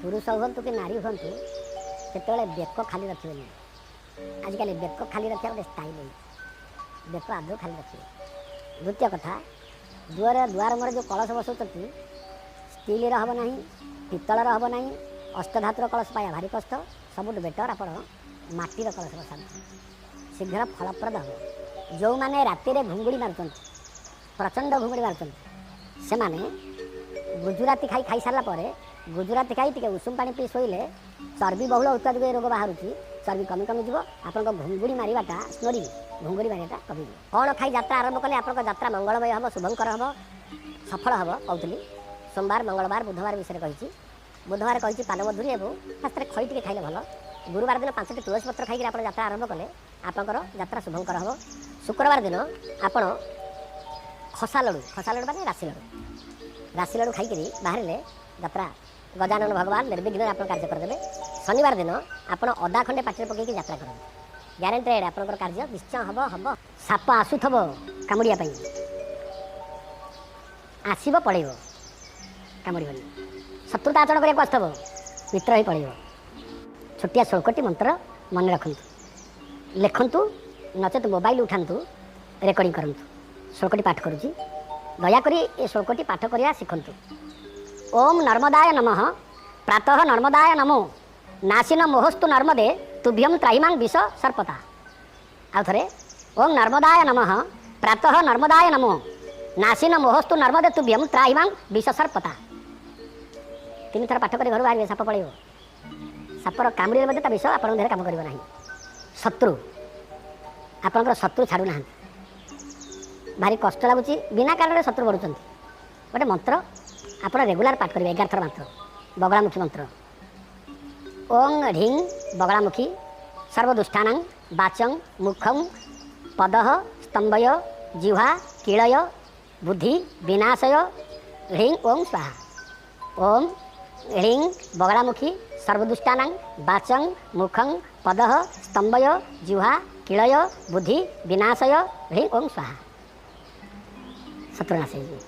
ପୁରୁଷ ହୁଅନ୍ତୁ କି ନାରୀ ହୁଅନ୍ତୁ, କେତେବେଳେ ବେକ ଖାଲି ରଖିବେନି। ଆଜିକାଲି ବେକ ଖାଲି ରଖିବା ଗୋଟେ ଷ୍ଟାଇଲ୍ ହେଇଛି। ବେକ ଆଦୌ ଖାଲି ରଖିବେ। ଦ୍ୱିତୀୟ କଥା, ଦୁଆର ମୁହଁରେ ଯେଉଁ କଳସ ବସାଉଛନ୍ତି, ଷ୍ଟିଲ୍ର ହେବ ନାହିଁ, ପିତ୍ତଳର ହେବ ନାହିଁ, ଅଷ୍ଟଧାତୁର କଳସ ପାଇବା ଭାରି କଷ୍ଟ। ସବୁଠୁ ବେଟର୍ ଆପଣ ମାଟିର କଳସ ବସାନ୍ତୁ, ଶୀଘ୍ର ଫଳପ୍ରଦ ହେବ। ଯେଉଁମାନେ ରାତିରେ ଘୁଙ୍ଗୁଡ଼ି ମାରୁଛନ୍ତି, ପ୍ରଚଣ୍ଡ ଘୁଙ୍ଗୁଡ଼ି ମାରୁଛନ୍ତି, ସେମାନେ ଗୁଜୁରାତି ଖାଇସାରିଲା ପରେ ଗୁଜୁରାତି ଖାଇ ଟିକେ ଉଷୁମ ପାଣି ପିଇ ଶୋଇଲେ ଚର୍ବି ବହୁଳ ହେଉଥିବା ଯୋଗୁଁ ଏ ରୋଗ ବାହାରୁଛି, ଚର୍ବି କମି କମିଯିବ। ଆପଣଙ୍କ ଘୁଙ୍ଗୁଡ଼ି ମାରିବାଟା, ସ୍ନୋରିଂ ଘୁଙ୍ଗୁଡ଼ି ମାରିବାଟା କମିଯିବ। କ'ଣ ଖାଇ ଯାତ୍ରା ଆରମ୍ଭ କଲେ ଆପଣଙ୍କ ଯାତ୍ରା ମଙ୍ଗଳମୟ ହେବ, ଶୁଭଙ୍କର ହେବ, ସଫଳ ହେବ? କହୁଥିଲି ସୋମବାର, ମଙ୍ଗଳବାର, ବୁଧବାର ବିଷୟରେ କହିଛି। ବୁଧବାର କହିଛି ପାନମଧୁରୀ ଏବଂ ରାସ୍ତାରେ ଖଇ ଟିକେ ଖାଇଲେ ଭଲ। ଗୁରୁବାର ଦିନ 5ଟି ତୁଳସୀ ପତ୍ର ଖାଇକରି ଆପଣ ଯାତ୍ରା ଆରମ୍ଭ କଲେ ଆପଣଙ୍କର ଯାତ୍ରା ଶୁଭଙ୍କର ହେବ। ଶୁକ୍ରବାର ଦିନ ଆପଣ ଖସା ଲଡ଼ୁ, ଖସା ଲଡ଼ୁ ମାନେ ରାଶି ଲଡ଼ୁ, ରାଶି ଲଡ଼ୁ ଖାଇକରି ବାହାରିଲେ ଯାତ୍ରା ଗଜାନନ ଭଗବାନ ନିର୍ବିଘ୍ନରେ ଆପଣ କାର୍ଯ୍ୟ କରିଦେବେ। ଶନିବାର ଦିନ ଆପଣ ଅଦା ଖଣ୍ଡେ ପାଟିରେ ପକାଇକି ଯାତ୍ରା କରନ୍ତୁ, ଗ୍ୟାରେଣ୍ଟେଡ଼ ଆପଣଙ୍କର କାର୍ଯ୍ୟ ନିଶ୍ଚୟ ହେବ ହେବ। ସାପ ଆସୁଥିବ କାମୁଡ଼ିବା ପାଇଁ, ଆସିବ ପଳେଇବ, କାମୁଡ଼ିବନି। ଶତ୍ରୁତା ଆଚରଣ କରିବାକୁ ଆସୁଥିବ, ମିତ୍ର ହେଇ ପଳେଇବ। ଛୋଟିଆ ଶ୍ଳୋକଟି ମନ୍ତ୍ର ମନେ ରଖନ୍ତୁ, ଲେଖନ୍ତୁ, ନଚେତ ମୋବାଇଲ ଉଠାନ୍ତୁ, ରେକର୍ଡ଼ିଂ କରନ୍ତୁ। ଶ୍ଳୋକଟି ପାଠ କରୁଛି, ଦୟାକରି ଏ ଶ୍ଳୋକଟି ପାଠ କରିବା ଶିଖନ୍ତୁ। ଓମ୍ ନର୍ମଦାୟ ନମଃ, ପ୍ରାତଃ ନର୍ମଦାୟ ନମୋ, ନାସିନ ମୋହସ୍ତୁ ନର୍ମଦେ ତୁଭ୍ୟಂ ତ୍ରାହିମାଂ ବିଷ ସର୍ପତା। ଆଉ ଥରେ, ଓମ୍ ନର୍ମଦାୟ ନମଃ, ପ୍ରାତଃ ନର୍ମଦାୟ ନମୋ, ନାସିନ ମୋହସ୍ତୁ ନର୍ମଦେ ତୁଭ୍ୟಂ ତ୍ରାହିମାଂ ବିଷ ସର୍ପତା। 3 ଥର ପାଠ କରି ଘରୁ ବାହାରିବେ, ସାପ ପଳେଇବ। ସାପର କାମୁଡ଼ିଲେ ମଧ୍ୟ ତା ବିଷ ଆପଣଙ୍କ ଦେହରେ କାମ କରିବ ନାହିଁ। ଶତ୍ରୁ, ଆପଣଙ୍କର ଶତ୍ରୁ ଛାଡ଼ୁନାହାନ୍ତି, ଭାରି କଷ୍ଟ ଲାଗୁଛି, ବିନା କାରଣରେ ଶତ୍ରୁ ବଢ଼ୁଛନ୍ତି। ଗୋଟେ ମନ୍ତ୍ର ଆପଣ ରେଗୁଲାର ପାଠ କରିବେ, 11 ଥର ମନ୍ତ୍ର, ବଗଳାମୁଖୀ ମନ୍ତ୍ର। ଓଂ ହ୍ରିଂ ବଗଳାମୁଖୀ ସର୍ବଦୁଷ୍ଟାନାଂ ବାଚଂ ମୁଖଂ ପଦଃ ସ୍ତମ୍ଭୟ ଜିହ୍ୱା କିଳୟ ବୁଦ୍ଧି ବିନାଶୟ ହ୍ରିଂ ଓଂ ସ୍ୱାହା। ଓಂ ହ୍ରିଂ ବଗଳାମୁଖୀ ସର୍ବଦୁଷ୍ଟାନାଂ ବାଚଂ ମୁଖଂ ପଦଃ ସ୍ତମ୍ଭୟ ଜିହ୍ୱା କିଳୟ ବୁଦ୍ଧି ବିନାଶୟ ହ୍ରିଂ ଓଂ ସ୍ୱାହା। ଶତ୍ରୁନାଶ ହେଇଯିବ।